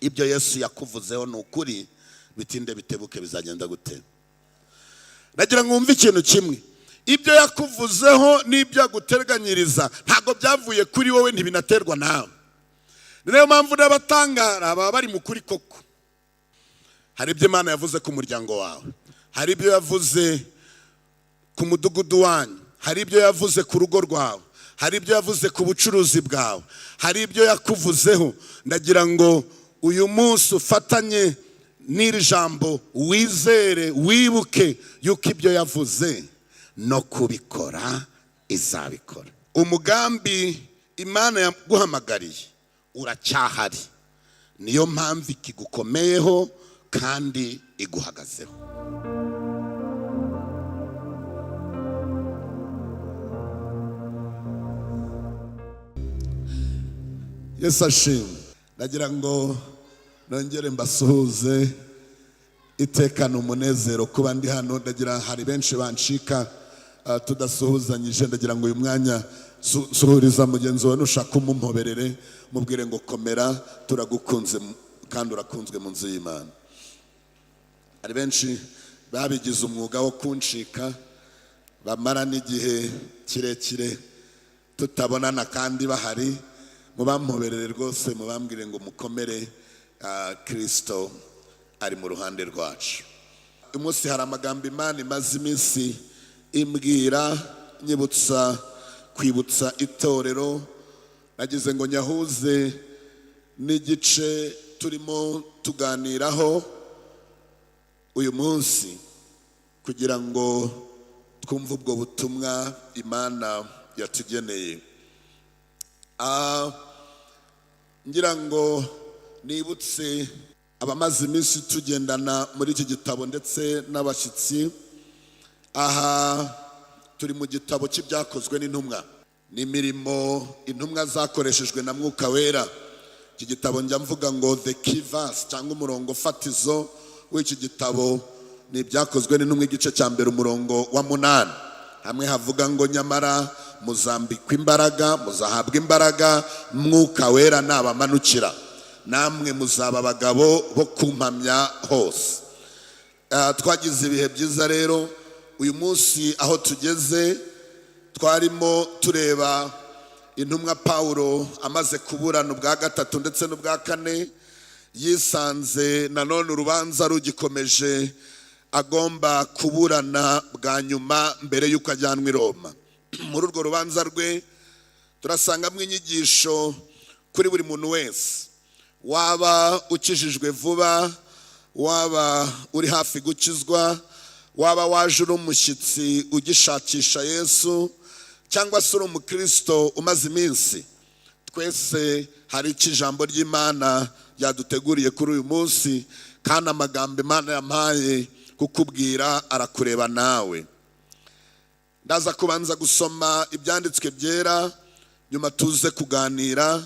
Ibyo Yesu yakuvuzeho ni ukuri, bitinde bitebuke bizagenda gute? Nagira ngo wumve ikintu kimwe: ibyo yakuvuzeho n'ibyo aguteganyiriza ntabwo byavuye kuri wowe, ntibinaterwa nawe. Ni nayo mpamvu n'abatangara baba bari mu kuri koko. Hari ibyo Imana yavuze ku muryango wawe, hari ibyo yavuze ku mudugudu wanyu, hari ibyo yavuze ku rugo rwawe, hari ibyo yavuze ku bucuruzi bwawe, hari ibyo yakuvuzeho. Ndagira ngo uyu munsi ufatanye n'iri jambo, wizere, wibuke yuko ibyo yavuze no kubikora izabikora. Umugambi Imana yaguhamagariye uracyahari, niyo mpamvu ikigukomeyeho kandi iguhagazeho. Yesu ashimwe. Ndagira ngo nongere mbasuhuze itekana umunezero kuba ndi hano. Ndagira hari benshi bancika tudasuhuzanyije. Ndagira ngo uyu mwanya suhuriza mugenzi wawe, nushaka umumpoberere, mubwire ngo komera, turagukunze kandi urakunzwe mu nzu y'Imana. Hari benshi babigize umwuga wo kuncika, bamara n'igihe kirekire tutabonana kandi bahari. Mubampoberere rwose, mubambwire ngo mukomere, Kristo ari mu ruhande rwacu. Uyu munsi hari amagambo Imana imaze iminsi imbwira, nyibutsa, kwibutsa itorero. Nagize ngo nyahuze n'igice turimo tuganiraho uyu munsi, kugira ngo twumve ubwo butumwa Imana yatugeneye. Ngira ngo nibutse abamaze iminsi tugendana muri iki gitabo ndetse n'abashyitsi. Aha turi mu gitabo cy'Ibyakozwe n'Intumwa, ni imirimo intumwa zakoreshejwe na Mwuka Wera. Iki gitabo njya mvuga ngo the key verse cyangwa umurongo fatizo w'iki gitabo ni Ibyakozwe n'Intumwa igice cya 1 umurongo wa 8, hamwe havuga ngo nyamara muzambikwa imbaraga, muzahabwa imbaraga, Mwuka Wera nabamanukira, namwe muzaba abagabo bo kumpamya hose. Twagize ibihe byiza rero. Uyu munsi aho tugeze twarimo tureba intumwa Paulo amaze kuburana ubwa 3 ndetse n'ubwa 4, yisanze nanone urubanza rugikomeje, agomba kuburana bwa nyuma mbere y'uko ajyanwa i Roma. Muri urwo rubanza rwe turasangamo inyigisho kuri buri muntu wese, waba ukijijwe vuba, waba uri hafi gukizwa, waba waje uri umushyitsi ugishakisha Yesu, cyangwa se uri umukristo umaze iminsi. Twese hari icyo ijambo ry'Imana ryaduteguriye kuri uyu munsi, kandi amagambo Imana yampaye kukubwira arakureba nawe. Ndaza kubanza gusoma ibyanditswe byera, nyuma tuze kuganira,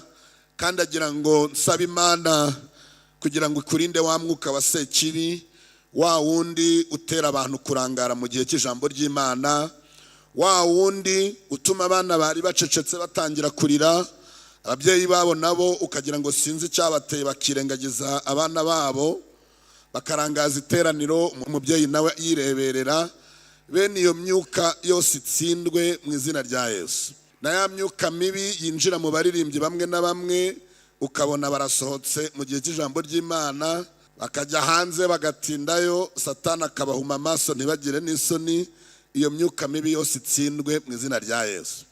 kandi agira ngo nsabe Imana kugira ngo ikurinde wa mwuka wa sekibi, wa wundi utera abantu kurangara mu gihe cy'ijambo ry'Imana, wa wundi utuma abana bari bacecetse batangira kurira, ababyeyi babo nabo ukagira ngo sinzi icyabateye, bakirengagiza abana babo, bakarangaza iteraniro, umubyeyi nawe yireberera. Bene iyo myuka yose itsindwe mu izina rya Yesu. Na ya myuka mibi yinjira mu baririmbyi bamwe na bamwe, ukabona barasohotse mu gihe cy'ijambo ry'Imana, bakajya hanze bagatindayo, Satani akabahuma amaso ntibagire n'isoni. Iyo myuka mibi yose itsindwe mu izina rya Yesu.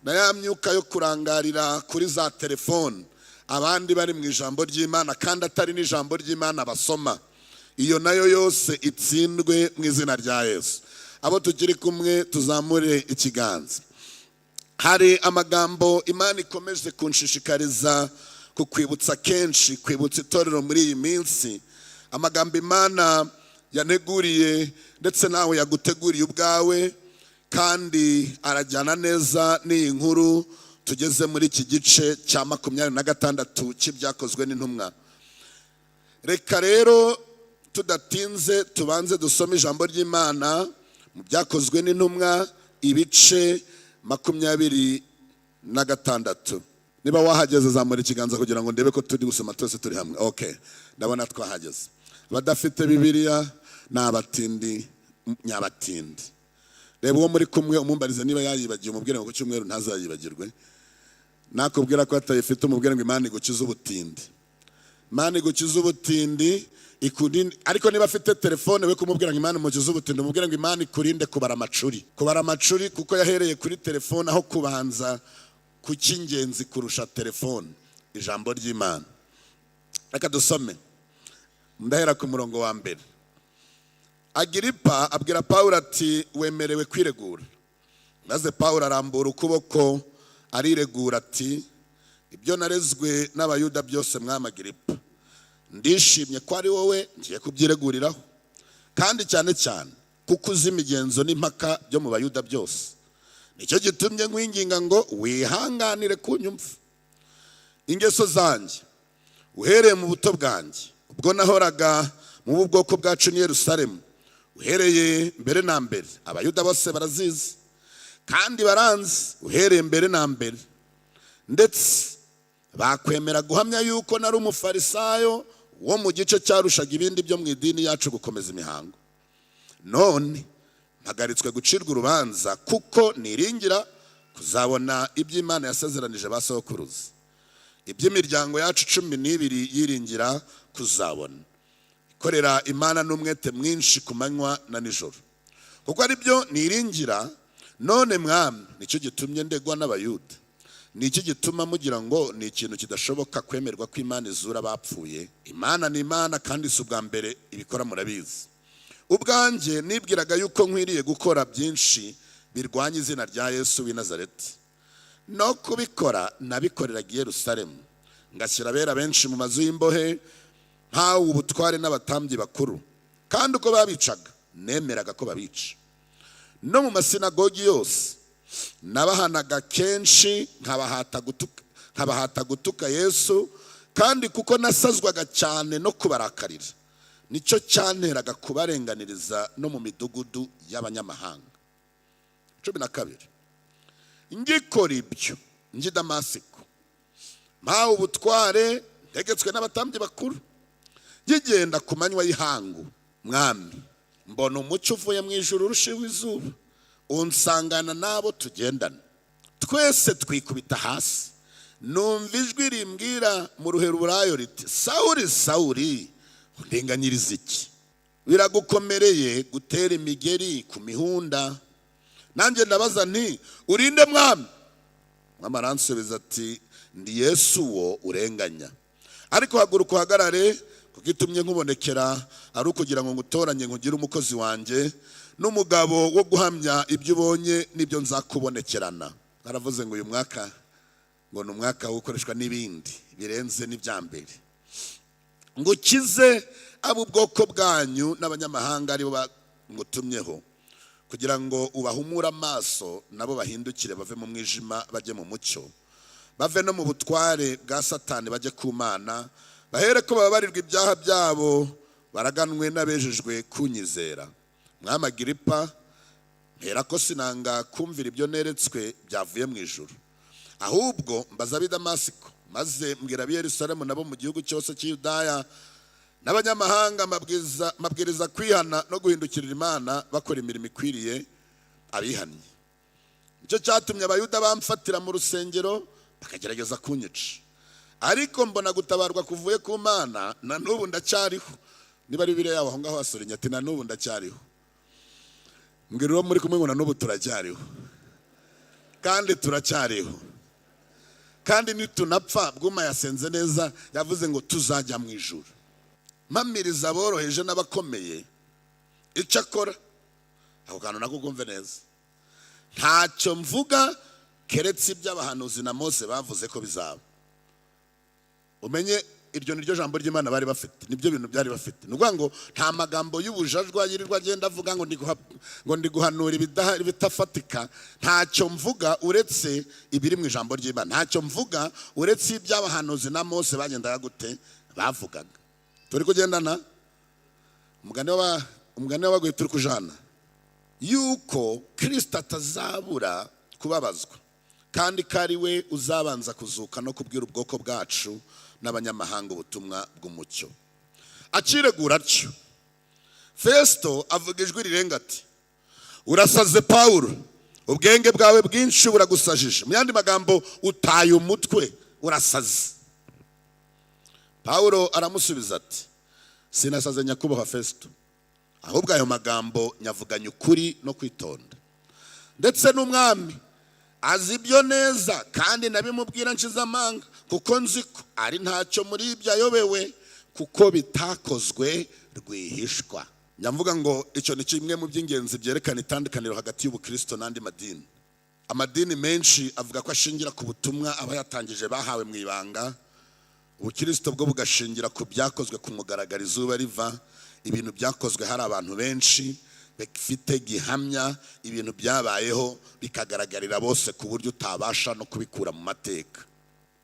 Na ya myuka yo kurangarira kuri za telefone abandi bari mu ijambo ry'Imana kandi atari n'ijambo ry'Imana basoma, iyo nayo yose itsindwe mu izina rya Yesu. Abo tukiri kumwe tuzamure ikiganza. Hari amagambo Imana ikomeje kunshishikariza kukwibutsa kenshi, kwibutsa itorero muri iyi minsi, amagambo Imana yaneguriye ndetse nawe yaguteguriye ubwawe, kandi arajyana neza n'iyi nkuru tugeze muri iki gice cya 26 cy'Ibyakozwe n'Intumwa. Reka rero tudatinze tubanze dusome ijambo ry'Imana mu Byakozwe n'Intumwa ibice 26. Niba wahageze, zamura ikiganza kugira ngo ndebe ko turi gusoma twese turi hamwe. Okay, ndabona twahageze. Abadafite Bibiliya ni abatindi nyabatindi. Reba uwo muri kumwe, umumbarize niba yayibagiwe, umubwire ngo ku cyumweru ntazayibagirwe. Nakubwira ko atayifite, umubwire ngo Imana igukize ubutindi, Imana igukize ubutindi, ikurinde. Ariko niba afite telefone, we kumubwira ngo Imana imukize ubutindi, umubwire ngo Imana ikurinde kubara amacuri, kubara amacuri, kuko yahereye kuri telefone aho kubanza ku cy'ingenzi kurusha telefone, ijambo ry'Imana. Reka dusome. Ndahera ku murongo wa 1. Agiripa abwira Pawulo ati: "Wemerewe kwiregura." Maze Pawulo arambura ukuboko ariregura ati: "Ibyo narezwe n'Abayuda byose, mwami Agiripa, ndishimye ko ari wowe ngiye kubyireguriraho, kandi cyane cyane kuko uzi imigenzo n'impaka byo mu Bayuda byose. Nicyo gitumye nkwinginga ngo wihanganire kunyumva. Ingeso zanjye uhereye mu buto bwanjye, ubwo nahoraga mu bwoko bwacu ni Yerusalemu, uhereye mbere na mbere, Abayuda bose barazizi kandi baranzi uhereye mbere na mbere, ndetse bakwemera guhamya yuko nari Umufarisayo wo mu gice cyarushaga ibindi byo mu idini yacu gukomeza imihango. None mpagaritswe gucirwa urubanza kuko niringira kuzabona iby'Imana yasezeranije ba sokuruza, iby'imiryango yacu 12 yiringira kuzabona, ikorera Imana n'umwete mwinshi ku manywa na nijoro, kuko ari byo niringira. None mwami, nicyo gitumye ndegwa n'Abayuda. Ni iki gituma mugira ngo ni ikintu kidashoboka kwemerwa ko Imana izura abapfuye? Imana ni Imana, kandi si ubwa mbere ibikora, murabizi. Ubwanjye nibwiraga yuko nkwiriye gukora byinshi birwanya izina rya Yesu w'i Nazareti. No kubikora nabikoreraga i Yerusalemu, ngashyira abera benshi mu mazu y'imbohe, mpawe ubutware n'abatambyi bakuru, kandi uko babicaga nemeraga ko babica. No mu masinagogi yose nabahanaga kenshi, nkabahata gutuka Yesu. Kandi kuko nasazwaga cyane no kubarakarira, nicyo cyanteraga kubarenganiriza no mu midugudu y'abanyamahanga. 12. Ngikora ibyo njye i Damasiko, mpawe ubutware ntegetswe n'abatambyi bakuru, ngigenda ku manywa y'ihangu, mwami, mbona umucyo uvuye mu ijuru urushiho izuba, unsangana n'abo tugendana. Twese twikubita hasi, numva ijwi rimbwira mu Ruheruburayo riti: 'Sawuri, Sawuri, undenganyiriza iki? Biragukomereye gutera imigeri ku mihunda.' Nanjye ndabaza nti: 'Urinde, mwami?' Mwami aransubiza ati: 'Ndi Yesu wo urenganya. Ariko haguruka uhagarare, kuko itumye nkubonekera ari ukugira ngo ngutoranye, nkugire umukozi wanjye n'umugabo wo guhamya ibyo ubonye n'ibyo nzakubonekerana.'" Aravuze ngo uyu mwaka ngo ni umwaka wo gukoreshwa n'ibindi birenze n'ibya mbere, ngo ukize ab'ubwoko bwanyu n'abanyamahanga aribo ngutumyeho, kugira ngo ubahumure amaso, nabo bahindukire bave mu mwijima bajye mu mucyo, bave no mu butware bwa Satani bajye ku Mana, bahere ko bababarirwa ibyaha byabo, baraganwe n'abejejwe kunyizera. Mwami Agiripa, mpera ko sinanga kumvira ibyo neretswe byavuye mu ijuru. Ahubwo mbaza ab'i Damasiko, maze mbwira ab'i Yerusalemu nabo mu gihugu cyose cy'Yudaya n'abanyamahanga, mabwiriza kwihana no guhindukirira Imana bakora imirimo ikwiriye abihannye. Nicyo cyatumye Abayuda bamfatira mu rusengero bakagerageza kunyica. Ariko mbona gutabarwa kuvuye ku Mana, na n'ubu ndacyariho. Niba ari Bibiliya yawe aho ngaho wasura ati: "Na n'ubu ndacyariho." Mbwira uwo muri kumwe ngo: "Na n'ubu turacyariho, kandi turacyariho, kandi nitunapfa." Bwuma yasenze neza, yavuze ngo tuzajya mu ijuru. Mpamiriza aboroheje n'abakomeye. Icyo akora, ako kantu nako kumve neza: ntacyo mvuga keretse iby'abahanuzi na Mose bavuze ko bizaba. Umenye iryo ni ryo jambo ry'Imana bari bafite, nibyo bintu byari bafite. Ni ukuvuga ngo nta magambo y'ubujajwa yirirwa agenda avuga ngo ndi guhanura ibitafatika. Ntacyo mvuga uretse ibiri mu ijambo ry'Imana, ntacyo mvuga uretse iby'abahanuzi na Mose bagendaga gute, bavugaga. Turi kugendana? Umugani w'abaguye, turi kujana yuko Kirisito atazabura kubabazwa. Kandi ko ari we uzabanza kuzuka no kubwira ubwoko bwacu n'abanyamahanga ubutumwa bw'umucyo." Akiregura atyo, Fesito avuga ijwi rirenga ati: "Urasaze Pawulo, ubwenge bwawe bwinshi buragusajije." Mu yandi magambo, utaye umutwe, urasaze. Pawulo aramusubiza ati: "Sinasaze, nyakubahwa Fesito, ahubwo ayo magambo nyavuganye ukuri no kwitonda. Ndetse n'umwami azi ibyo neza, kandi nabimubwira nshize amanga, kuko nzi ko ari ntacyo muri ibyo ayobewe, kuko bitakozwe rwihishwa." Nyavuga ngo icyo ni kimwe mu by'ingenzi byerekana itandukaniro hagati y'ubukristo n'andi madini. Amadini menshi avuga ko ashingira ku butumwa abayatangije bahawe mu ibanga. Ubukristo bwo bugashingira ku byakozwe ku mugaragaro, izuba riva, ibintu byakozwe hari abantu benshi bafite gihamya, ibintu byabayeho bikagaragarira bose ku buryo utabasha no kubikura mu mateka.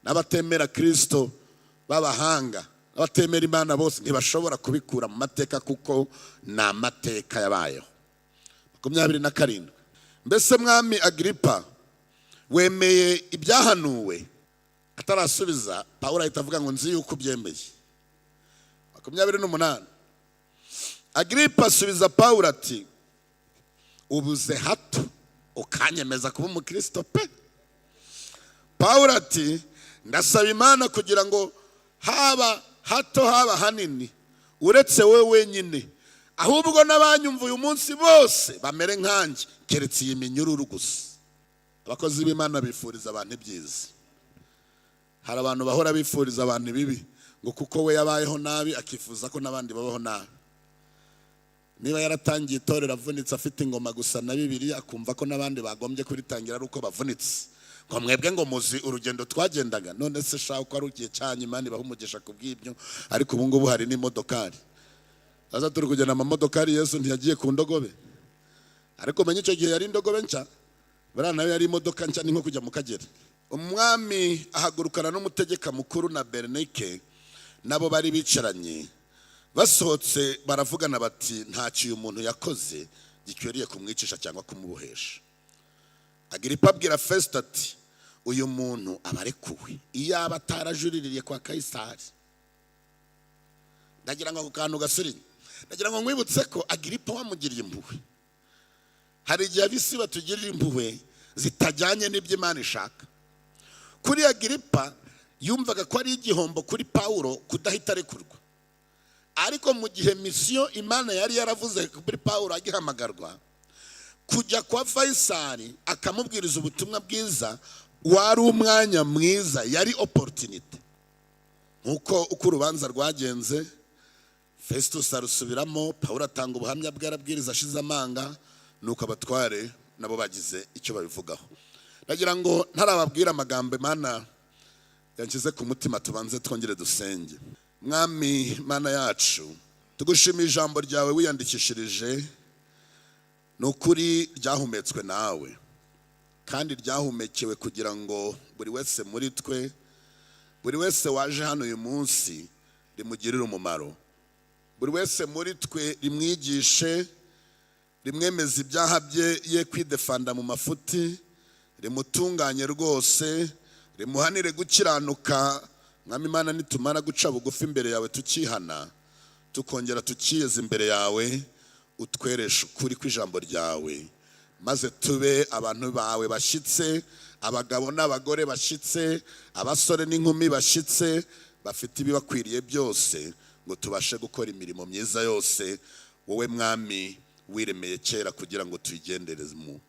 N'abatemera Kirisito b'abahanga, abatemera Imana bose ntibashobora kubikura mu mateka, kuko ni amateka yabayeho. 27: "Mbese mwami Agiripa, wemeye ibyahanuwe?" Atarasubiza, Pawulo ahita avuga ngo: "Nzi yuko ubyemeye." 28: Agiripa asubiza Pawulo ati: "Ubuze hato ukanyemeza kuba umukristo pe." Pawulo ati: "Ndasaba Imana kugira ngo haba hato haba hanini, uretse wowe wenyine, ahubwo n'abanyumva uyu munsi bose bamere nkanjye, keretse iyi minyururu gusa." Abakozi b'Imana bifuriza abantu ibyiza. Hari abantu bahora bifuriza abantu ibibi, ngo kuko we yabayeho nabi, akifuza ko n'abandi babaho nabi. Niba yaratangiye itorero avunitse, afite ingoma gusa na Bibiliya, akumva ko n'abandi bagombye kuritangira ari uko bavunitse, ngo mwebwe ngo muzi urugendo twagendaga. None se shaka ko ari igihe cyanyu, Imana ibaha umugisha ku bw'ibyo. Ariko ubu ngubu hari n'imodokari, aza turi kugenda amamodokari. Yesu ntiyagiye ku ndogobe? Ariko menye icyo gihe yari indogobe nshya, buriya nayo yari imodoka nshya, ni nko kujya mu Kagera. Umwami ahagurukana n'umutegeka mukuru na Berenike nabo bari bicaranye. Basohotse baravugana bati: "Ntacyo uyu muntu yakoze gikwiriye kumwicisha cyangwa kumubohesha." Agiripa abwira Fesito ati: "Uyu muntu aba arekuwe iyo aba atarajuririye kwa Kayisari." Ndagira ngo ako kantu gasuri, ndagira ngo nkwibutse ko Agiripa wamugiriye impuhwe. Hari igihe ab'isi batugirira impuhwe zitajyanye n'ibyo Imana ishaka. Kuri Agiripa, yumvaga ko ari igihombo kuri Pawulo kudahita arekurwa, ariko mu gihe mission Imana yari yaravuze kuri Pawulo agihamagarwa kujya kwa Fayisari akamubwiriza ubutumwa bwiza, wari umwanya mwiza, yari opportunité. Nk'uko uko urubanza rwagenze, Festus arusubiramo, Pawulo atanga ubuhamya bwe, arabwiriza ashize amanga, nuko abatware nabo bagize icyo babivugaho. Ndagira ngo ntarababwira amagambo Imana yanshyize ku mutima, tubanze twongere dusenge. Mwami Mana yacu, tugushimiye ijambo ryawe wiyandikishirije. Ni ukuri ryahumetswe nawe, kandi ryahumekewe kugira ngo buri wese muri twe, buri wese waje hano uyu munsi, rimugirire umumaro, buri wese muri twe rimwigishe, rimwemeza ibyaha bye, ye kwidefanda mu mafuti, rimutunganye rwose, rimuhanire gukiranuka. Mwami Imana, nitumara guca bugufi imbere yawe, tukihana, tukongera tukiyeza imbere yawe, utweresha ukuri kw'ijambo ryawe, maze tube abantu bawe bashyitse, abagabo n'abagore bashyitse, abasore n'inkumi bashyitse, bafite ibibakwiriye byose, ngo tubashe gukora imirimo myiza yose wowe Mwami wiremeye kera kugira ngo tuyigenderemo.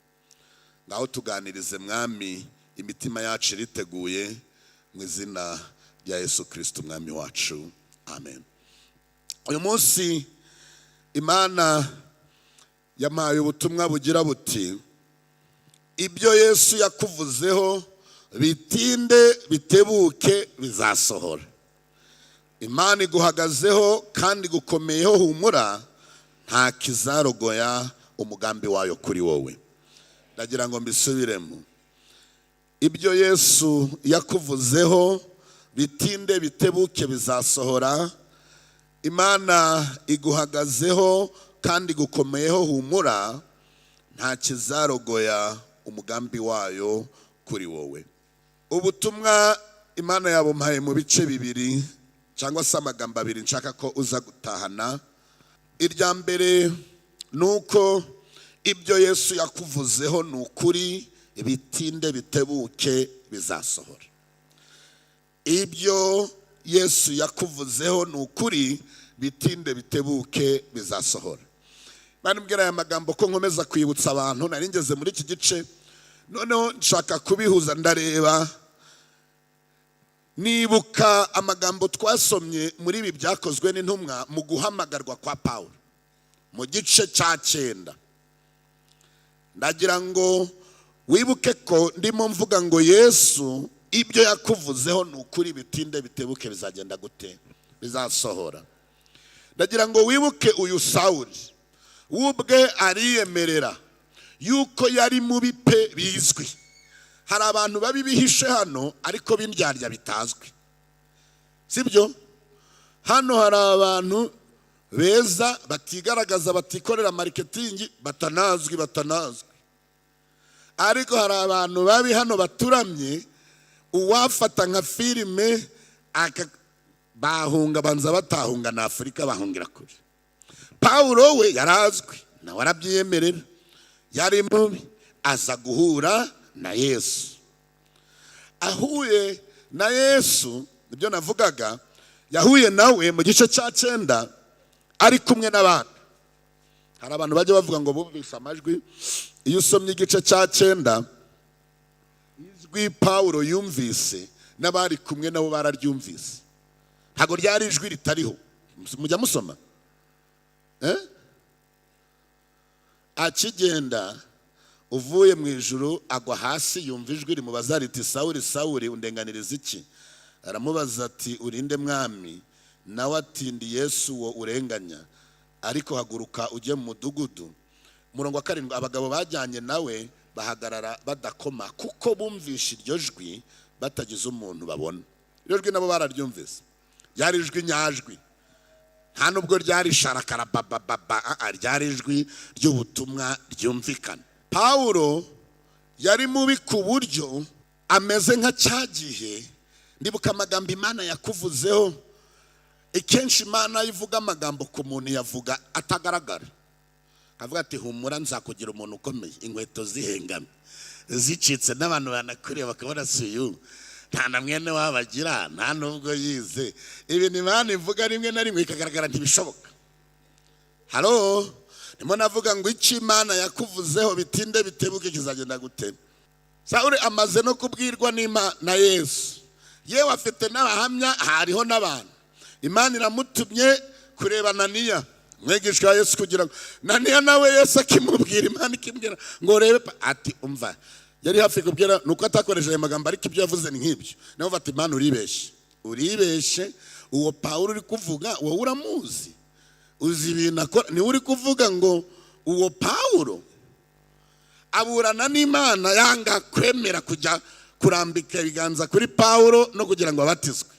Ngaho tuganirize Mwami, imitima yacu iriteguye, mu izina rya Yesu Kirisito Umwami wacu, amen. Uyu munsi Imana yampaye ubutumwa bugira buti: "Ibyo Yesu yakuvuzeho, bitinde bitebuke bizasohora." Imana iguhagazeho kandi igukomeyeho, humura, nta kizarogoya umugambi wayo kuri wowe. Ndagira ngo mbisubiremo: ibyo Yesu yakuvuzeho, bitinde bitebuke bizasohora. Imana iguhagazeho kandi igukomeyeho, humura, nta kizarogoya umugambi wayo kuri wowe. Kuri wowe ubutumwa Imana yabumpaye mu bice bibiri, cyangwa se amagambo abiri nshaka ko uza gutahana. Irya mbere ni uko ibyo Yesu yakuvuzeho ni ukuri, bitinde bitebuke bizasohora. Ibyo Yesu yakuvuzeho ni ukuri, bitinde bitebuke bizasohora. Mbwira aya magambo ko nkomeza kwibutsa abantu. Nari ngeze muri iki gice, noneho nshaka kubihuza. Ndareba, nibuka amagambo twasomye muri ibi Byakozwe n'Intumwa mu guhamagarwa kwa Pawulo mu gice cya 9. Ndagira ngo wibuke ko ndimo mvuga ngo Yesu ibyo yakuvuzeho ni ukuri, bitinde bitebuke bizagenda gute? Bizasohora. Ndagira ngo wibuke uyu Sawuri, we ubwe ariyemerera yuko yari mubi pe, bizwi. Hari abantu babi bihishe hano, ariko b'indyarya bitazwi, sibyo? Hano hari abantu beza batigaragaza, batikorera marketing, batanazwi, batanazwi, ariko hari abantu babi hano baturamye. Uwafata nka filime bahunga, banza batahunga na Afurika, bahungira kure. Pawulo we yarazwi, nawe arabyiyemerera, yari mubi. Aza guhura na Yesu. Ahuye na Yesu, nibyo navugaga, yahuye nawe mu gice cya 9 ari kumwe n'abandi. Hari abantu bajya bavuga ngo bumvise amajwi. Iyo usomye igice cya 9, ijwi Pawulo yumvise n'abari kumwe nabo bararyumvise. Ntabwo ryari ijwi ritariho. Mujya musoma, eh? Akigenda uvuye mu ijuru, agwa hasi, yumva ijwi rimubaza riti: "Sawuri, Sawuri, undenganiriza iki?" Aramubaza ati: "Urinde, Mwami?" Nawe ati: "Ndi Yesu uwo urenganya, ariko haguruka ujye mu mudugudu." Umurongo wa 7: abagabo bajyanye nawe bahagarara badakoma, kuko bumvishe iryo jwi batagize umuntu babona. Iryo jwi nabo bararyumvise, ryari ijwi nyajwi, nta nubwo ryari sharakara babababa, ryari ijwi ry'ubutumwa ryumvikana. Pawulo yari mubi ku buryo ameze nka cya gihe ndibuka amagambo Imana yakuvuzeho. Ikenshi Imana ivuga amagambo ku muntu, yavuga atagaragara, avuga ati: "Humura, nzakugira umuntu ukomeye." Inkweto zihengamye, zicitse, n'abantu banakureba bakabona si uyu, nta na mwene wabagira, nta nubwo yize. Ibintu Imana ivuga rimwe na rimwe ikagaragara, ntibishoboka. Halo, ndimo navuga ngo icyo Imana yakuvuzeho, bitinde bitebuke kizagenda gute? Sawuri amaze no kubwirwa na Yesu, yewe afite n'abahamya, hariho n'abantu. Imana iramutumye kureba Naniya, umwigishwa wa Yesu, kugira ngo Naniya nawe Yesu akimubwira, Imana ikimubwira ngo rebe, ati umva, yari hafi kubwira, nuko atakoresheje ayo magambo, ariko ibyo yavuze ni nk'ibyo. Nawe ati: "Imana, uribeshe, uribeshe. Uwo Pawulo uri kuvuga, wowe uramuzi, uzi ibintu akora, niwe uri kuvuga ngo uwo Pawulo?" Aburana n'Imana, yanga kwemera kujya kurambika ibiganza kuri Pawulo no kugira ngo abatizwe.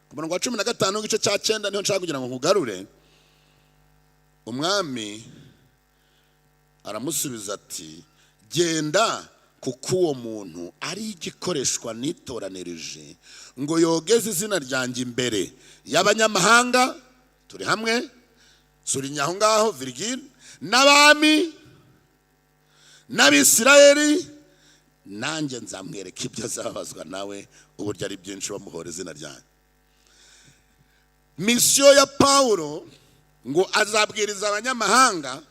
Ku murongo wa 15 w'igice cya 9 niho nshaka kugira ngo nkugarure. Umwami aramusubiza ati: "Genda, kuko uwo muntu ari igikoreshwa nitoranirije ngo yogeze izina ryanjye imbere y'abanyamahanga." Turi hamwe? Surinya aho ngaho, virgule. "N'abami n'Abisirayeli, nanjye nzamwereka ibyo azabazwa nawe uburyo ari byinshi bamuhora izina ryanjye." Mission ya Pawulo ngo azabwiriza abanyamahanga,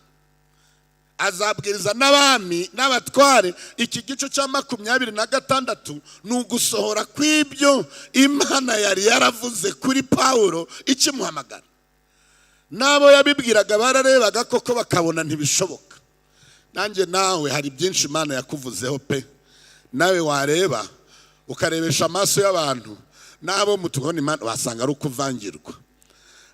azabwiriza n'abami n'abatware. Iki gice cya 26 ni ugusohora kw'ibyo Imana yari yaravuze kuri Pawulo ikimuhamagara. N'abo yabibwiraga bararebaga koko bakabona ntibishoboka. Nanjye nawe hari byinshi Imana yakuvuzeho pe, nawe wareba ukarebesha amaso y'abantu n'abo mutubona Imana, wasanga ari ukuvangirwa,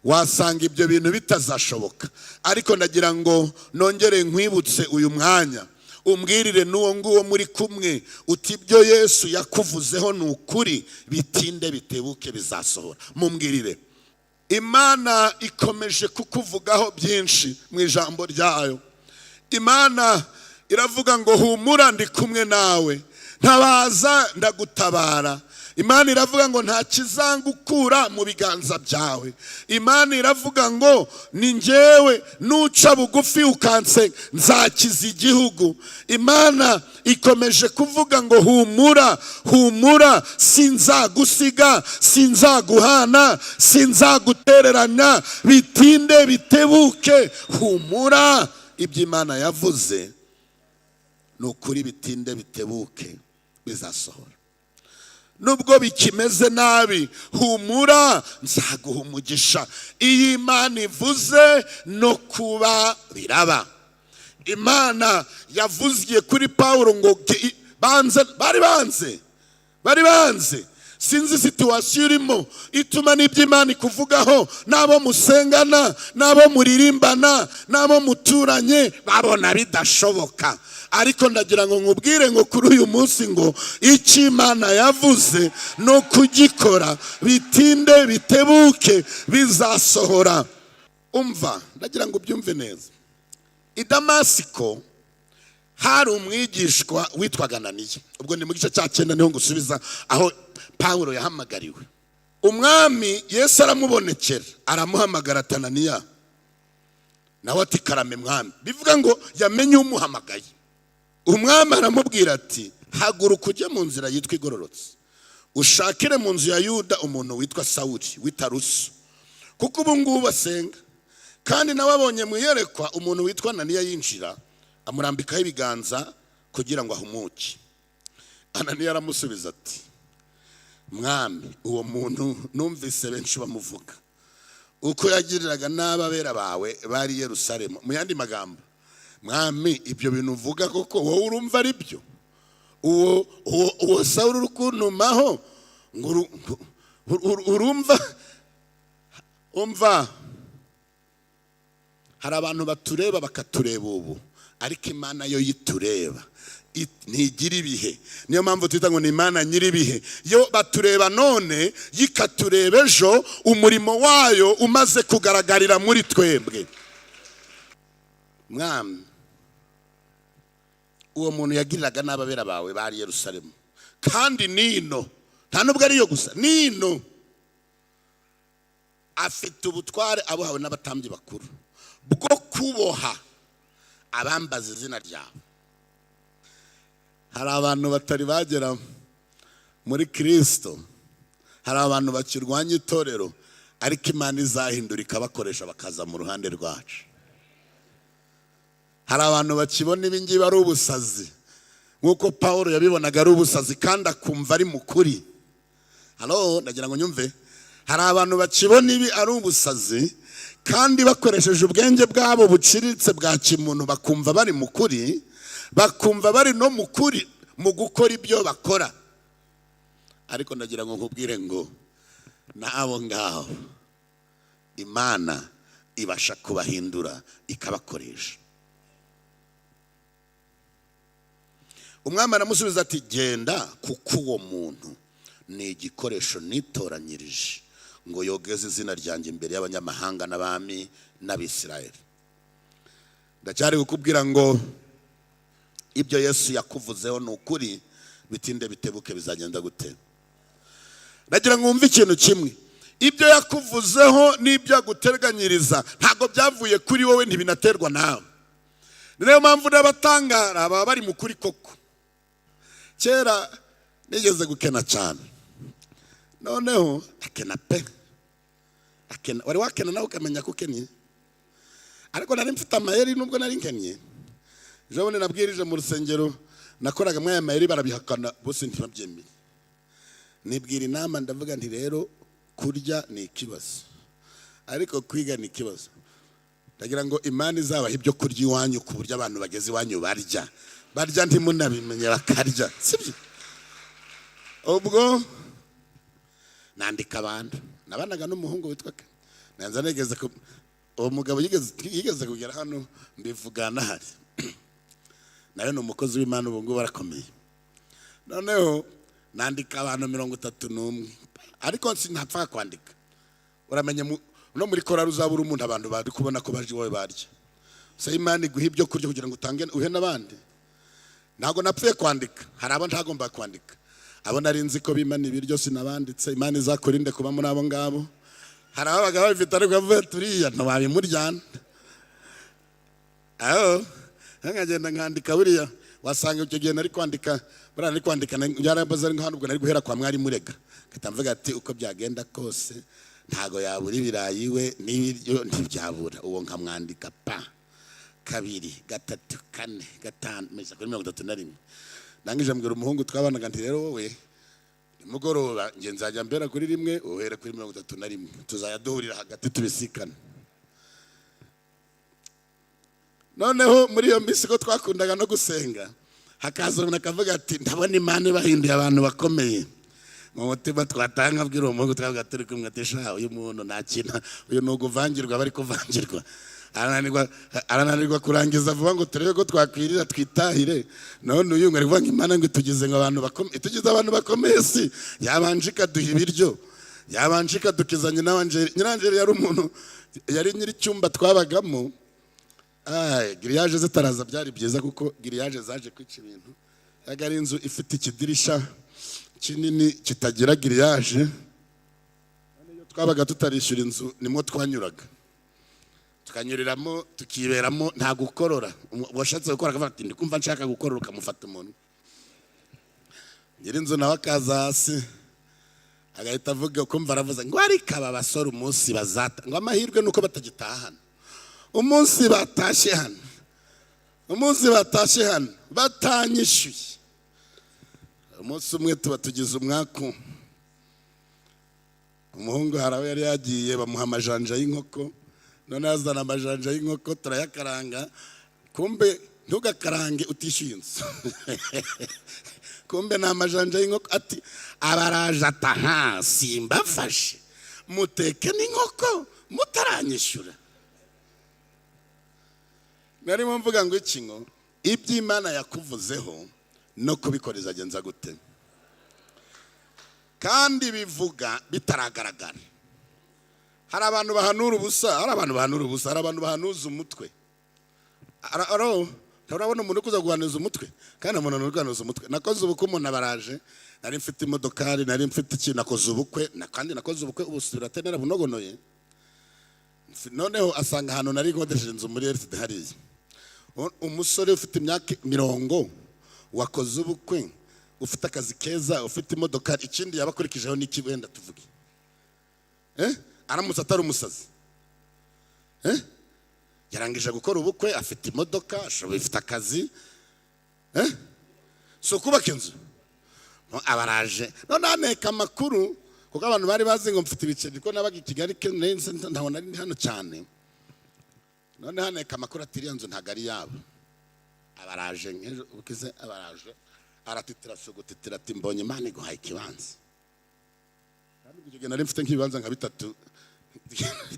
wasanga ibyo bintu bitazashoboka. Ariko ndagira ngo nongere nkwibutse uyu mwanya, umbwirire n'uwo nguwo muri kumwe uti: "Ibyo Yesu yakuvuzeho ni ukuri, bitinde bitebuke bizasohora." Mumbwirire. Imana ikomeje kukuvugaho byinshi mu ijambo ryayo. Imana iravuga ngo: "Humura, ndi kumwe nawe." Ntabaza ndagutabara. Imana iravuga ngo nta kizangukura mu biganza byawe. Imana iravuga ngo ni njyewe, nuca bugufi ukansenga nzakiza igihugu. Imana ikomeje kuvuga ngo humura, humura, sinzagusiga, sinzaguhana, sinzagutererana, bitinde bitebuke, humura. Ibyo Imana yavuze ni ukuri, bitinde bitebuke bizasohora. Nubwo bikimeze nabi, humura, nzaguha umugisha. Iyo Imana ivuze no kuba biraba. Imana yavuziye kuri Pawulo ngo banze, bari banze, bari banze. Sinzi situation urimo ituma n'ibyo Imana ikuvugaho, n'abo musengana, n'abo muririmbana, n'abo muturanye babona bidashoboka. Ariko ndagira ngo nkubwire ngo kuri uyu munsi ngo icyo Imana yavuze no kugikora, bitinde bitebuke bizasohora. Umva, ndagira ngo ubyumve neza. I Damasiko hari umwigishwa witwaga Ananiya. Ubwo ni mu gice cya 9, niho ngusubiza aho Pawulo yahamagariwe. Umwami Yesu aramubonekera, aramuhamagara ati: "Ananiya." Nawe ati: "Karame, Mwami." Bivuga ngo yamenye umuhamagaye. Umwami aramubwira ati: "Haguruka ujye mu nzira yitwa Igororotse, ushakire mu nzu ya Yuda umuntu witwa Sawuri w'i Taruso, kuko ubu ngubu asenga. Kandi nawe abonye mu iyerekwa umuntu witwa Ananiya yinjira, amurambikaho ibiganza kugira ngo ahumuke." Ananiya aramusubiza ati: "Mwami, uwo muntu numvise benshi bamuvuga, uko yagiriraga n'ababera bawe bari i Yerusalemu." Mu yandi magambo, Mwami, ibyo bintu uvuga koko wowe urumva ari byo? Uwo Sawuri uri kuntumaho ngo urumva? Umva, hari abantu batureba bakatureba ubu, ariko Imana yo yitureba ntigira ibihe. Niyo mpamvu twita ngo ni Imana nyir'ibihe. Yo batureba none, yikatureba ejo, umurimo wayo umaze kugaragarira muri twebwe. "Mwami, uwo muntu yagiriraga n'ababera bawe bari i Yerusalemu, kandi nino, nta nubwo ariyo gusa, nino afite ubutware abuhawe n'abatambyi bakuru bwo kuboha abambaza izina ryawe." Hari abantu batari bagera muri Kirisito, hari abantu bakirwanya itorero, ariko Imana izahindura ikabakoresha bakaza mu ruhande rwacu. Hari abantu bakibona ibingibi ari ubusazi, nk'uko Paul yabibonaga ari ubusazi kandi akumva ari mu kuri. Halo, ndagira ngo nyumve. Hari abantu bakibona ibi ari ubusazi, kandi bakoresheje ubwenge bwabo buciriritse bwa kimuntu bakumva bari mu kuri, bakumva bari no mu kuri mu gukora ibyo bakora. Ariko ndagira ngo nkubwire ngo n'abo ngaho Imana ibasha kubahindura ikabakoresha. Umwami aramusubiza ati: "Genda, kuko uwo muntu ni igikoresho nitoranyirije ngo yogeze izina ryanjye imbere y'abanyamahanga n'abami n'Abisirayeli." Ndacyari kukubwira ngo ibyo Yesu yakuvuzeho ni ukuri, bitinde bitebuke bizagenda gute? Ndagira ngo wumve ikintu kimwe: ibyo yakuvuzeho n'ibyo aguteganyiriza ntabwo byavuye kuri wowe, ntibinaterwa nawe. Niyo mpamvu n'abatangara baba bari mu kuri koko. Kera nigeze gukena cyane, noneho akena pe, akena. Wari wakena nawe ukamenya ko ukennye? Ariko nari mfite amayeri nubwo nari nkennye. Ejo bundi nabwirije mu rusengero nakoraga muri aya mayeri, barabihakana bose, ntibabyemere. Nibwira inama, ndavuga nti: "Rero kurya ni ikibazo, ariko kwiga ni ikibazo." Ndagira ngo Imana izabaha ibyo kurya iwanyu, ku buryo abantu bageze iwanyu barya, barya ntimunabimenye, bakarya, sibyo? Ubwo nandika abantu nabanaga n'umuhungu witwa nanza nigeze uwo mugabo yigeze kugera hano, mbivugana ahari nawe, ni umukozi w'Imana, ubu ngubu arakomeye. Noneho nandika abantu 31, ariko sinapfa kwandika. Uramenye no muri korari uzabura umuntu, abantu bari kubona ko baje iwawe barya. Saba Imana iguhe ibyo kurya kugira ngo utange uhe n'abandi. Ntabwo napfuye kwandika, hari abo ntagomba kwandika. Abo nari nzi ko bimana ibiryo sinabanditse. Imana izakurinde kuba muri abo ngabo. Hari ababaga babifite ariko bavuga turiya ntiwabimuryana. Aho nkagenda nkandika, buriya wasanga icyo gihe nari kwandika, buriya nari kwandika byarabaze ari hano, ubwo nari guhera kwa mwarimu rega, ngahita mvuga ati uko byagenda kose ntago yabura ibirayi we n'ibiryo ntibyabura. Uwo nkamwandika pa kabiri, gatatu, kane, gatanu, meza kuri 31. Ndangije mbwira umuhungu twabanaga nti: "Rero wowe nimugoroba njye nzajya mbera kuri rimwe, uhere kuri 31, tuzajya duhurira hagati tubisikane." Noneho muri iyo minsi ko twakundaga no gusenga, hakaza umuntu akavuga ati: "Ndabona Imana ibahinduye abantu bakomeye." Mu mutima twatanga abwira uwo muhungu twavuga turi kumwe ati: "Sha, uyu muntu ntakina, uyu ni uguvangirwa, bari kuvangirwa, arananirwa kurangiza vuba ngo turebe ko twakwirira twitahire. None uyu ngo ari kuvuga ngo Imana ngo itugize ngo abantu bakomeye, itugize abantu bakomeye, si yabanje ikaduha ibiryo, yabanje ikadukiza." Nyina Nyirangeri yari umuntu, yari nyiri icyumba twabagamo. Ay, grillage zitaraza byari byiza, kuko grillage zaje kwica ibintu. Yaga ari inzu ifite ikidirisha kinini kitagira grillage. Iyo twabaga tutarishyura inzu nimwo twanyuraga, tukanyuriramo, tukiberamo, nta gukorora. Uwashatse gukora akavuga ati: "Ndi kumva nshaka gukorora," ukamufata umuntu. Nyir'inzu nawe akaza hasi agahita avuga, ukumva aravuze ngo: "Ariko aba basore umunsi bazata ngo amahirwe nuko batagitaha hano, umunsi batashye hano, umunsi batashye hano batanyishyuye." Umunsi umwe tuba tugize umwaku. Umuhungu hari aho yari yagiye, bamuha amajanja y'inkoko. None azana amajanja y'inkoko turayakaranga. Kumbe ntugakarange utishyuye inzu. Kumbe ni amajanja y'inkoko. Ati abaraje ataha: "Simbafashe, muteke n'inkoko mutaranyishyura." Narimo mvuga ngo iki? Ngo ibyo Imana yakuvuzeho no kubikora izagenza gute? Kandi bivuga bitaragaragara. Hari abantu bahanura ubusa, hari abantu bahanura ubusa, hari abantu bahanuza umutwe. Urabona umuntu uri kuza guhanuza umutwe, kandi umuntu uri guhanuza umutwe. Nakoze ubukwe, umuntu abaraje, nari mfite imodokari, nari mfite ikintu, nakoze ubukwe kandi nakoze ubukwe ubu narabunogonoye. Noneho asanga ahantu nari nkodesheje inzu muri RTD hariya. Umusore ufite imyaka 40 wakoze ubukwe, ufite akazi keza, ufite imodoka, ikindi yaba akurikijeho n'iki? Wenda tuvuge, aramutse atari umusazi, yarangije gukora ubukwe, afite imodoka, ashoboye, ifite akazi, si ukubaka inzu? No, abaraje none aneka amakuru, kuko abantu bari bazi ngo mfite ibiceri ko nabaga i Kigali kenshi, ntabwo nari ndi hano cyane. None haneka amakuru ati: "Iriya nzu ntabwo ari yabo." Abaraje nk'ejo ukize, abaraje aratitira, si ugutitira, ati: "Mbonye Imana iguhaye ikibanza." Kandi icyo gihe nari mfite nk'ibibanza nka bitatu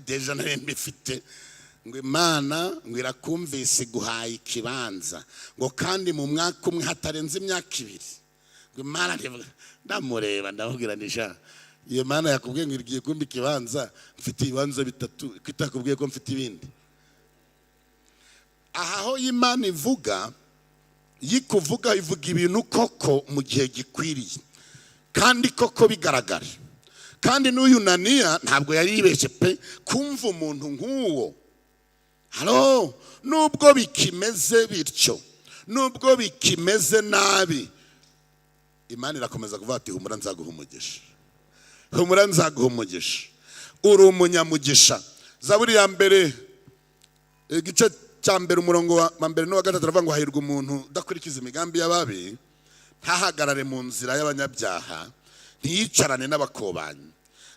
déjà nari mbifite. Ngo Imana ngo irakumvise, iguhaye ikibanza, ngo kandi mu mwaka umwe, hatarenze imyaka 2. Ngo Imana ndamureba, ndamubwira nisha: "Iyo Mana yakubwiye ngo igiye kumpa ikibanza, mfite ibibanza bitatu, ko itakubwiye ko mfite ibindi?" Aha ho Imana ivuga, yikuvuga, ivuga ibintu koko mu gihe gikwiriye kandi koko bigaragara. Kandi n'uyu Naniya ntabwo yari yibeshye pe. Kumva umuntu nk'uwo, halo, nubwo bikimeze bityo, nubwo bikimeze nabi, Imana irakomeza kuvuga ati: "Humura, nzaguha umugisha, humura, nzaguha umugisha, uri umunyamugisha." Zaburi ya mbere, igice cya mbere, umurongo wa mbere n'uwa gatatu, aravuga ngo: "Hahirwa umuntu udakurikiza imigambi y'ababi, ntahagarare mu nzira y'abanyabyaha, ntiyicarane n'abakobanyi.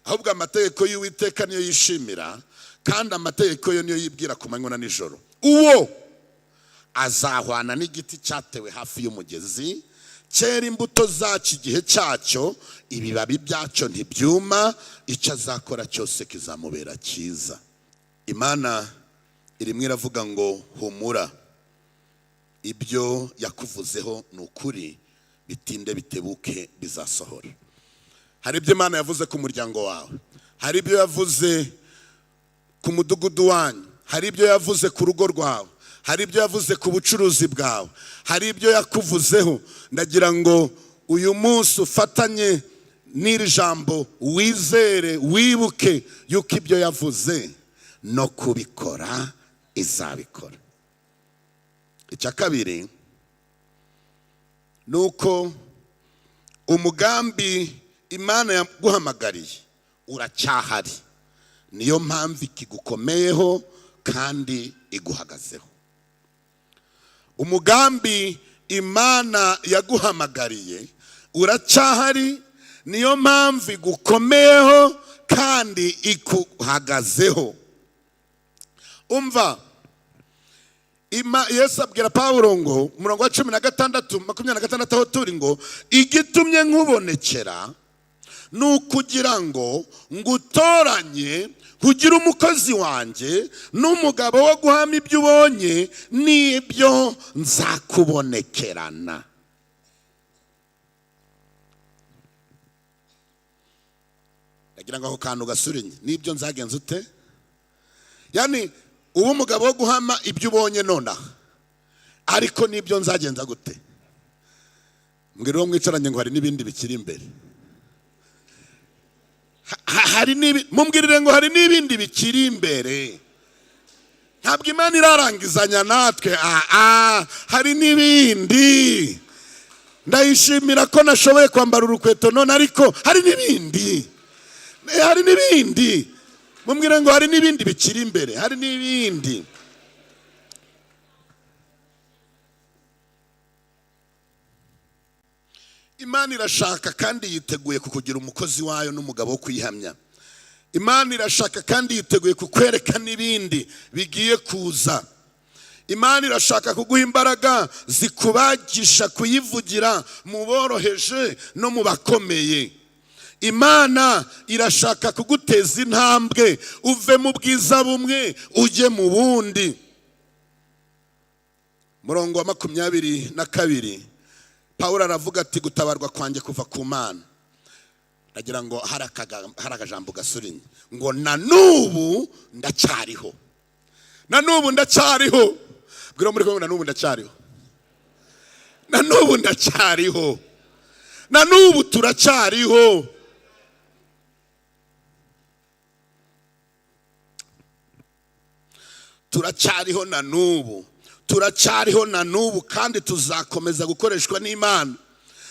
Ahubwo amategeko y'Uwiteka niyo yishimira, kandi amategeko ye niyo yibwira ku manywa na nijoro. Uwo azahwana n'igiti cyatewe hafi y'umugezi, cyera imbuto zacyo igihe cyacyo, ibibabi byacyo ntibyuma, icyo azakora cyose kizamubera cyiza." Imana irimo iravuga ngo: "Humura, ibyo yakuvuzeho ni ukuri, bitinde bitebuke bizasohora." Hari ibyo Imana yavuze ku muryango wawe, hari ibyo yavuze ku mudugudu wanyu, hari ibyo yavuze ku rugo rwawe, hari ibyo yavuze ku kazi kawe, hari ibyo yavuze ku Hari ibyo yavuze ku bucuruzi bwawe, hari ibyo yakuvuzeho. Ndagira ngo uyu munsi ufatanye n'iri jambo, wizere, wibuke yuko ibyo yavuze no kubikora izabikora. Icya kabiri ni uko umugambi Imana yaguhamagariye uracyahari, niyo mpamvu ikigukomeyeho kandi iguhagazeho. Umugambi Imana yaguhamagariye uracyahari, niyo mpamvu igukomeyeho kandi ikuhagazeho. Umva, Yesu abwira Pawulo ngo, umurongo wa 16, 26 aho turi, ngo igitumye nkubonekera ni ukugira ngo ngutoranye, kugira umukozi wanjye n'umugabo wo guhama ibyo ubonye n'ibyo nzakubonekerana. Ndagira ngo ako kantu gasurinye, n'ibyo nzagenza ute? Yani ubu umugabo wo guhama ibyo ubonye nonaha, ariko n'ibyo nzagenza gute? Mbwira uwo mwicaranye ngo hari n'ibindi bikiri imbere. Mumbwirire ngo hari n'ibindi bikiri imbere. Ntabwo Imana irarangizanya natwe. Hari n'ibindi. Ndayishimira ko nashoboye kwambara urukweto none, ariko hari n'ibindi. Hari n'ibindi. Mumbwire ngo hari n'ibindi bikiri imbere, hari n'ibindi. Imana irashaka kandi yiteguye kukugira umukozi wayo n'umugabo wo kuyihamya. Imana irashaka kandi yiteguye kukwereka n'ibindi bigiye kuza. Imana irashaka kuguha imbaraga zikubagisha kuyivugira mu boroheje no mu bakomeye. Imana irashaka kuguteza intambwe uve mu bwiza bumwe ujye mu bundi. Murongo wa 22, Pawulo aravuga ati gutabarwa kwanjye kuva ku Mana. Ndagira ngo hari akajambo gasurinye ngo na n'ubu ndacyariho, na n'ubu ndacyariho. Bwira muri kumwe, na n'ubu ndacyariho, na n'ubu ndacyariho, na n'ubu turacyariho. Turacyariho na n'ubu, turacyariho na n'ubu, kandi tuzakomeza gukoreshwa n'Imana.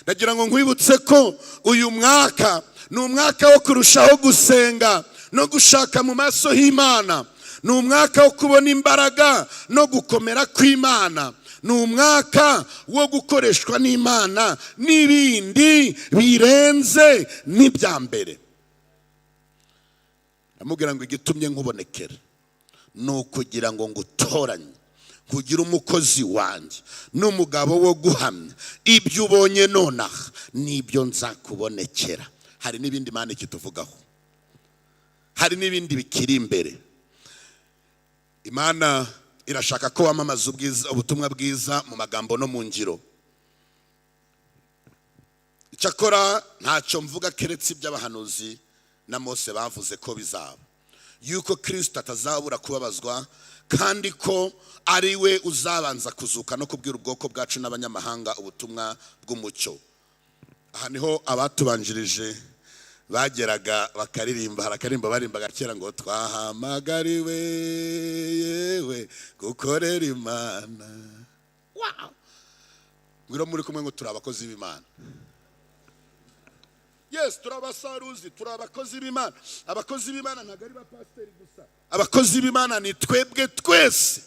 Ndagira ngo nkwibutse ko uyu mwaka ni umwaka wo kurushaho gusenga no gushaka mu maso h'Imana. Ni umwaka wo kubona imbaraga no gukomera kw'Imana. Ni umwaka wo gukoreshwa n'Imana n'ibindi birenze n'ibya mbere. Ndamubwira ngo igitumye nkubonekera ni ukugira ngo ngutoranye, kugira umukozi wanjye n'umugabo wo guhamya ibyo ubonye nonaha n'ibyo nzakubonekera. Hari n'ibindi Imana ikituvugaho, hari n'ibindi bikiri imbere. Imana irashaka ko wamamaza ubutumwa bwiza mu magambo no mu ngiro. Icyakora ntacyo mvuga keretse iby'abahanuzi na Mose bavuze ko bizaba, yuko Kristo atazabura kubabazwa, kandi ko ari we uzabanza kuzuka no kubwira ubwoko bwacu n'abanyamahanga ubutumwa bw'umucyo. Aha niho abatubanjirije bageraga bakaririmba. Hari akaririmba barimbaga kera ngo twahamagariwe yewe gukorera Imana. Wow! Ngwino muri kumwe ngo turi abakozi b'Imana. Yes, turi abasaruzi, turi abakozi b'Imana. Abakozi b'Imana ntabwo ari ba pasiteri gusa. Abakozi b'Imana ni twebwe twese.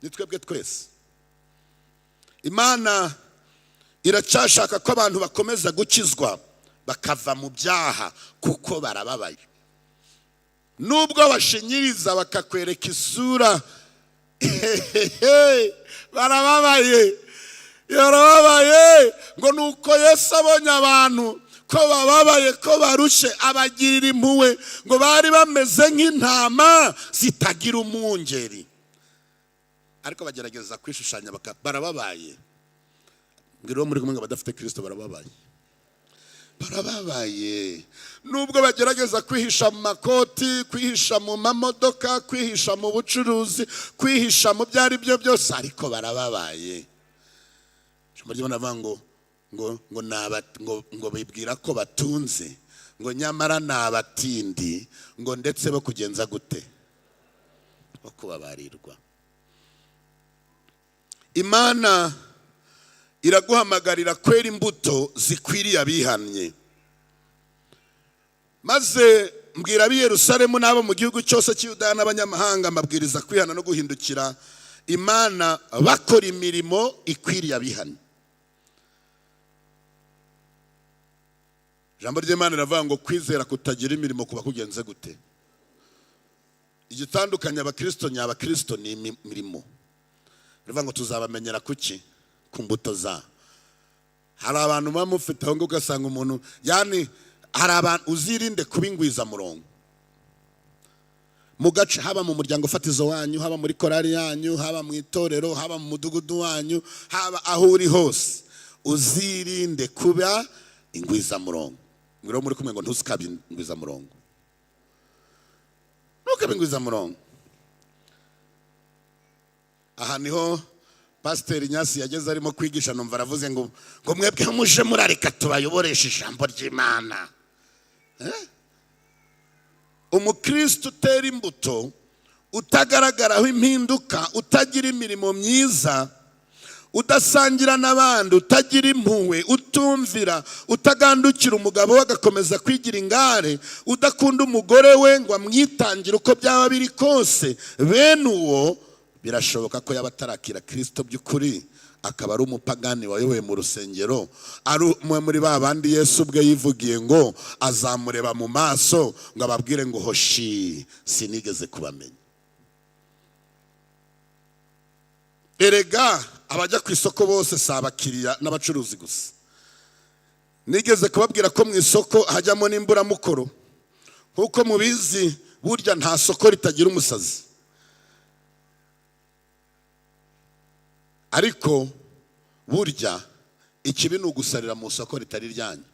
Ni twebwe twese. Imana iracyashaka ko abantu bakomeza gukizwa bakava mu byaha kuko barababaye. Nubwo bashinyiriza bakakwereka isura, barababaye. Yarababaye ngo nuko Yesu abonye abantu ko bababaye, ko barushe, abagirira impuhwe, ngo bari bameze nk'intama zitagira umwungeri. Ariko bagerageza kwishushanya barababaye. Mbwira uwo muri kumwe ngo badafite Kristo barababaye. Barababaye nubwo bagerageza kwihisha mu makoti, kwihisha mu mamodoka, kwihisha mu bucuruzi, kwihisha mu byo ari byo byose, ariko barababaye. Ijambo ry'Imana rivuga ngo bibwira ko batunze, ngo nyamara ni abatindi, ngo ndetse bo kugenza gute? Bo kubabarirwa. Imana iraguhamagarira kwera imbuto zikwiriye abihannye. Maze mbwira ab'i Yerusalemu n'abo mu gihugu cyose cy'Yudaya n'abanyamahanga, mbabwiriza kwihana no guhindukira Imana bakora imirimo ikwiriye abihannye. Ijambo ry'Imana riravuga ngo kwizera kutagira imirimo kuba kugenze gute? Igitandukanya abakristo nyabakristo ni imirimo. Rivuga ngo tuzabamenyera kuki? Ku mbuto za. Hari abantu baba mufite aho ngaho ugasanga umuntu, yani hari abantu uzirinde kuba ingwizamurongo mu gace, haba mu muryango fatizo wanyu, haba muri korali yanyu, haba mu itorero, haba mu mudugudu wanyu, haba aho uri hose, uzirinde kuba ingwizamurongo. Mwiriwe muri kumwe ngo ntukabe ingwizamurongo, ntukabe ingwizamurongo. Aha niho Pasiteri Nyasi yageze arimo kwigisha, numva aravuze ngo mwebwe muje murareka tubayoboreshe ijambo ry'Imana. Umukristo utera imbuto, utagaragaraho impinduka, utagira imirimo myiza, udasangira n'abandi, utagira impuhwe, utumvira, utagandukira umugabo we agakomeza kwigira ingare, udakunda umugore we ngo amwitangire uko byaba biri kose, bene uwo birashoboka ko yaba atarakira Kristo by'ukuri, akaba ari umupagani wayoboye mu rusengero, ari umwe muri ba bandi Yesu ubwe yivugiye ngo azamureba mu maso ngo ababwire ngo hoshi sinigeze kubamenya. Erega abajya ku isoko bose si abakiriya n'abacuruzi gusa. Nigeze kubabwira ko mu isoko hajyamo n'imburamukoro. Nk'uko mubizi, burya nta soko ritagira umusazi. Ariko burya ikibi ni ugusarira mu isoko ritari ryanyu.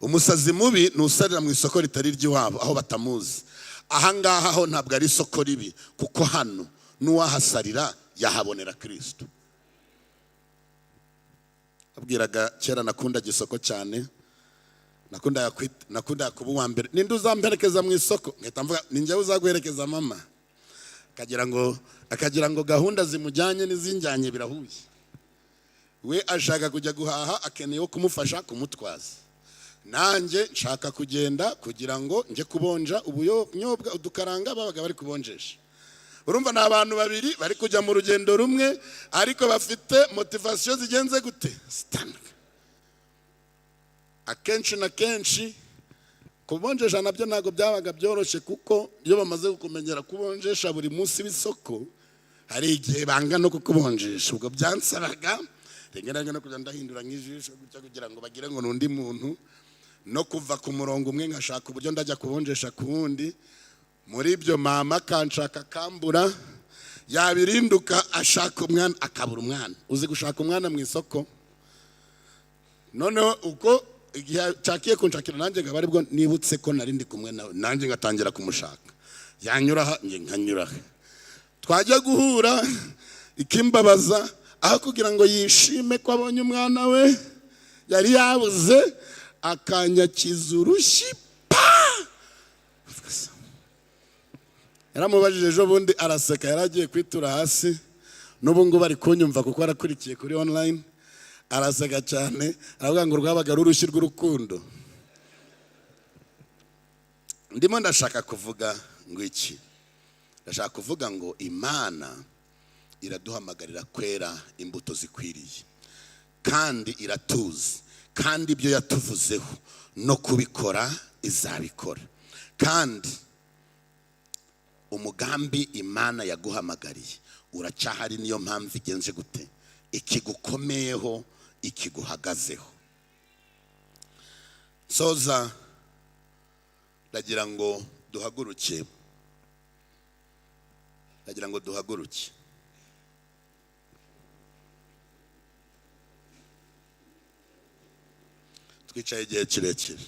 Umusazi mubi ni usarira mu isoko ritari ry'iwabo, aho batamuzi. Aha ngaha ho ntabwo ari isoko ribi, kuko hano n'uwahasarira yahabonera Kristo. Abwiraga kera nakundaga isoko cyane, nakundaga kuba uwa mbere. Ninde uzamperekeza mu isoko? Nkahita mvuga ni njyewe uzaguherekeza mama. Akagira ngo gahunda zimujyanye n'izinjyanye birahuye. We ashaka kujya guhaha, akeneye wo kumufasha kumutwaza. Nanjye nshaka kugenda kugira ngo njye kubonja ubunyobwa, udukaranga babaga bari kubonjesha. Urumva ni abantu babiri bari kujya mu rugendo rumwe, ariko bafite motivation zigenze gute? Zitandukanye. Akenshi na kenshi kubonjesha nabyo ntabwo byabaga byoroshye, kuko iyo bamaze kukumenyera kubonjesha buri munsi w'isoko, hari igihe banga no kukubonjesha. Ubwo byansabaga rimwe na rimwe no kujya ndahindura nk'ijisho gutya kugira ngo bagire ngo n'undi muntu, no kuva ku murongo umwe nkashaka uburyo ndajya kubonjesha ku wundi. Muri ibyo mama akanshaka akambura, yabirinduka ashaka umwana akabura umwana. Uzi gushaka umwana mu isoko? Noneho uko igihe acakiye kunshakira nanjye nkaba aribwo nibutse ko nari ndi kumwe nawe, nanjye ngatangira kumushaka. Yanyura aha, njye nkanyura aha. Twajya guhura ikimbabaza, aho kugira ngo yishime ko abonye umwana we yari yabuze, akanyakiza urushyi pa! Yaramubajije ejo bundi araseka, yari agiye kwitura hasi. N'ubu ngubu ari kunyumva kuko arakurikiye kuri online. Araseka cyane, aravuga ngo rwabaga ari urushyi rw'urukundo. Ndimo ndashaka kuvuga ngo iki? Ndashaka kuvuga ngo Imana iraduhamagarira kwera imbuto zikwiriye, kandi iratuzi, kandi ibyo yatuvuzeho no kubikora izabikora. Kandi umugambi Imana yaguhamagariye uracyahari, niyo mpamvu igenze gute? Ikigukomeyeho, ikiguhagazeho. Soza ndagira ngo duhaguruke, ndagira ngo duhaguruke. Twicaye igihe kirekire.